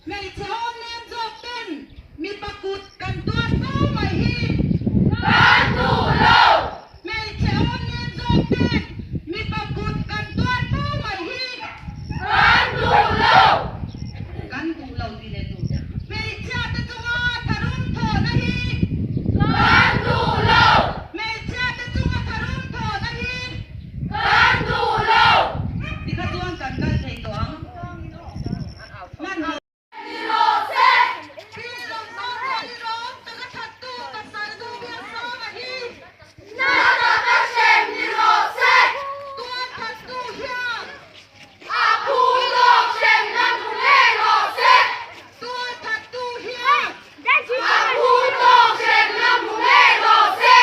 Hmeichhe awm nem zawk ten mipa kut kan tuar fo mai hi. Kan duh lo! Hmeichhe awm nem zawk ten mipa kut kan tuar fo mai hi. Kan duh lo! Kan duh lo tih leh tur. Hmeichhia te chunga tharum thawhna hi. Kan duh lo! Hmeichhia te chunga tharum thawhna hi. Kan duh lo! Tikha chuan kan kal thei tawh ang. Hmanhmawh. Ni rawh se! Na taka hrem ni rawh se! A phu tawk hremna hmu ngei rawh se! A phu tawk hremna hmu ngei rawh se!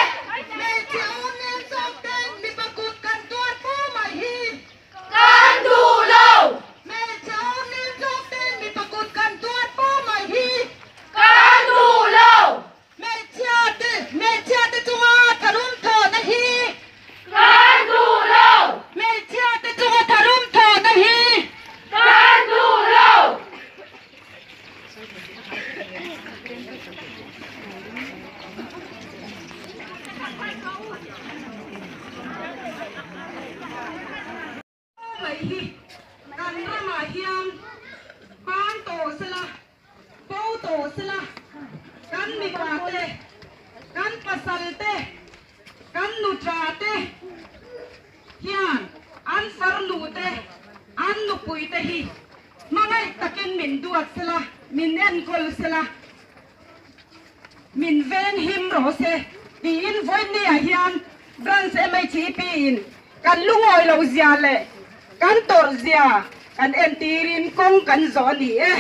Kan duh lo! Hmeichhe awm nen zawk ten mipa kut kan tuar fo mai hi. Kan duh lo! Hmeichhia te hmeichhia te chunga tharum thawhna hi. Kan duh lo! Hmeichhia te chunga tharum thawhna hi. Kan duh lo! Mai hi kan ramah hian pan tawh sela, bo tawh sela, kan mipa te, kan pasal te, kan nuṭa te hian an farnu te, an nupui te hi hmangaih takin min duat sela, min enkawl sela, Min veng him rawh se tiin vawinia hian Branch MHEP in kan lungawi loh zia leh kan tawrh zia kan entirin kawng kan zawh a ni e.